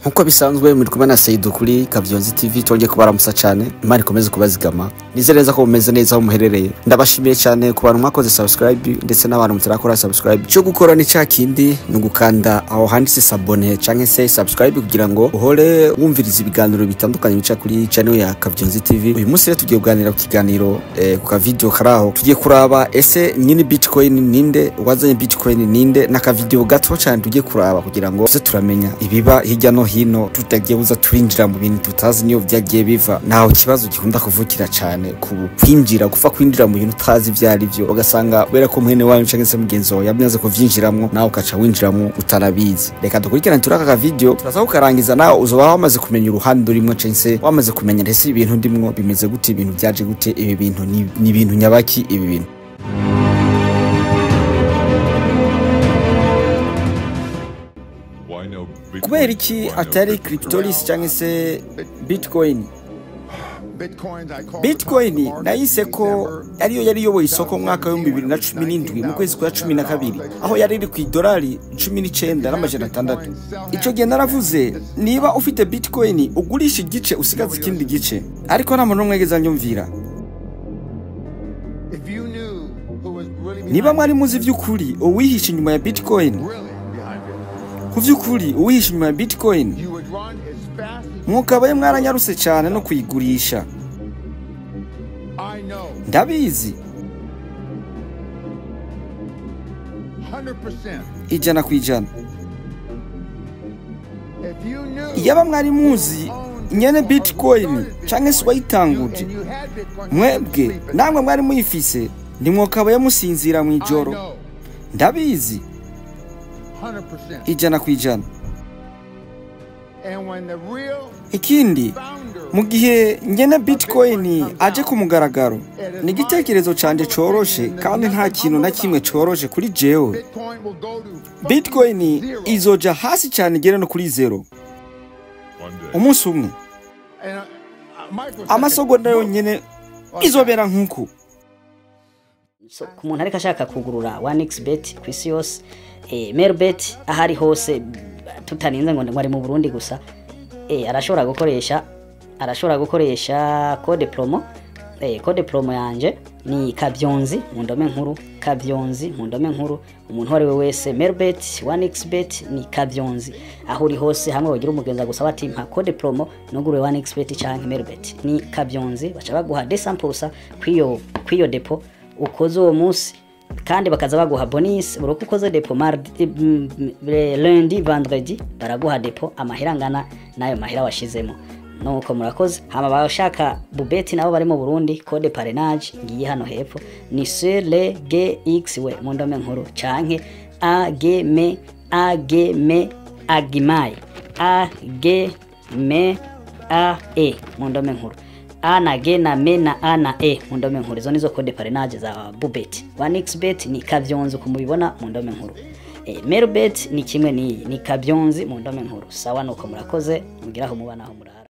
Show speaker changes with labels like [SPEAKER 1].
[SPEAKER 1] Nkuko bisanzwe muri kumwe na Seidu kuri Kavyonzi TV, twongeye kubaramusa cyane. Imana ikomeze kubazigama. Nizere neza ko mumeze neza aho muherereye. Ndabashimiye cyane ku bantu mwakoze subscribe ndetse n'abantu mutarakora subscribe. Cyo gukora ni cya kindi, ni ugukanda aho handitse s'abonner canke se subscribe kugira ngo uhore wumviriza ibiganiro bitandukanye bica kuri channel ya Kavyonzi TV. Uyu munsi rero tugiye kuganira ku kiganiro ku ka video karaho. Tugiye kuraba ese nyine Bitcoin ninde, wazanye Bitcoin ninde, n'aka video gato cyane tugiye kuraba kugira ngo tuze turamenya ibiba hirya no hino, tutagiye buza turinjira mu bintu tutazi niyo byagiye biva. Naho kibazo gikunda kuvukira cyane ku kwinjira, gupfa kwinjira mu bintu utazi ibyo ari byo, ugasanga kubera ko mwene wanyu canke se mugenzi wawe yamaze kuvyinjiramwo, nawe ukaca winjiramwo utarabizi. Reka dukurikirane turaka ka video, turaza kukarangiza, nawe uzoba wamaze kumenya uruhande urimwo canke se wamaze kumenya ndetse ibintu ndimwo bimeze gute, ibintu byaje gute, ibi bintu ni ibintu nyabaki ibi bintu. Kubera iki atari cryptolis cyangwa se Bitcoin? Bitcoin nayise ko ariyo yari iyoboye isoko mu mwaka wa 2017 mu kwezi kwa 12, aho yari iri ku idolari 19,600. Ico gihe naravuze, niba ufite Bitcoin ugurisha igice usigaze ikindi gice, ariko nta muntu n'umwe yigeze anyumvira. Niba mwari muzi vy'ukuri uwihishe inyuma ya Bitcoin, ku vy'ukuri uwihishe inyuma ya Bitcoin, mukabaye mwaranyaruse cyane no kuyigurisha. Ndabizi 100%. Iyaba mwari muzi nyene Bitcoin canke se wayitanguje, mwebwe namwe mwari muyifise, ntimwokabaye musinzira mw'ijoro. Ndabizi 100%. Ikindi, mu gihe nyene Bitcoin aje ku mugaragaro, ni igitekerezo canje coroshe kandi nta kintu na kimwe coroshe kuri jewe. Bitcoin izoja hasi cyane igere no kuri zero umunsi umwe, amasogonda yonyene izobera nkuku.
[SPEAKER 2] So, ku muntu ariko ashaka kugurura 1xbet ku isi yose, Melbet ahari hose, tutarinze ngo ngo ari mu Burundi gusa, arashobora gukoresha code promo. Code promo yanje ni Kavyonzi mu ndome nkuru, Kavyonzi mu ndome nkuru. Umuntu wari we wese, Melbet, 1xbet ni Kavyonzi aho uri hose, hamwe bagira umugenza gusa bati mpa code promo nugure 1xbet canke Melbet ni Kavyonzi, baca baguha 200% kwiyo depo ukoze uwo munsi, kandi bakaza baguha bonus buri uko ukoze depo mardi, lundi, vendredi baraguha depo amahera angana nayo mahera washizemo. Nuko murakoze. Hama bashaka Bubeti nabo bari mu Burundi, code parrainage ngiye hano hepfo ni C L G X W mu ndome nkuru canke A G M A G M Agimai A G M A E mu ndome nkuru, A na G na M na A na E mu ndome nkuru. Izo nizo code parrainage za Bubeti. 1xbet ni Kavyonzi uko mubibona mu ndome nkuru. Melbet ni kimwe n'iyi, ni Kavyonzi mu ndome nkuru. Sawa, nuko murakoze, mugiraho muba naho murara.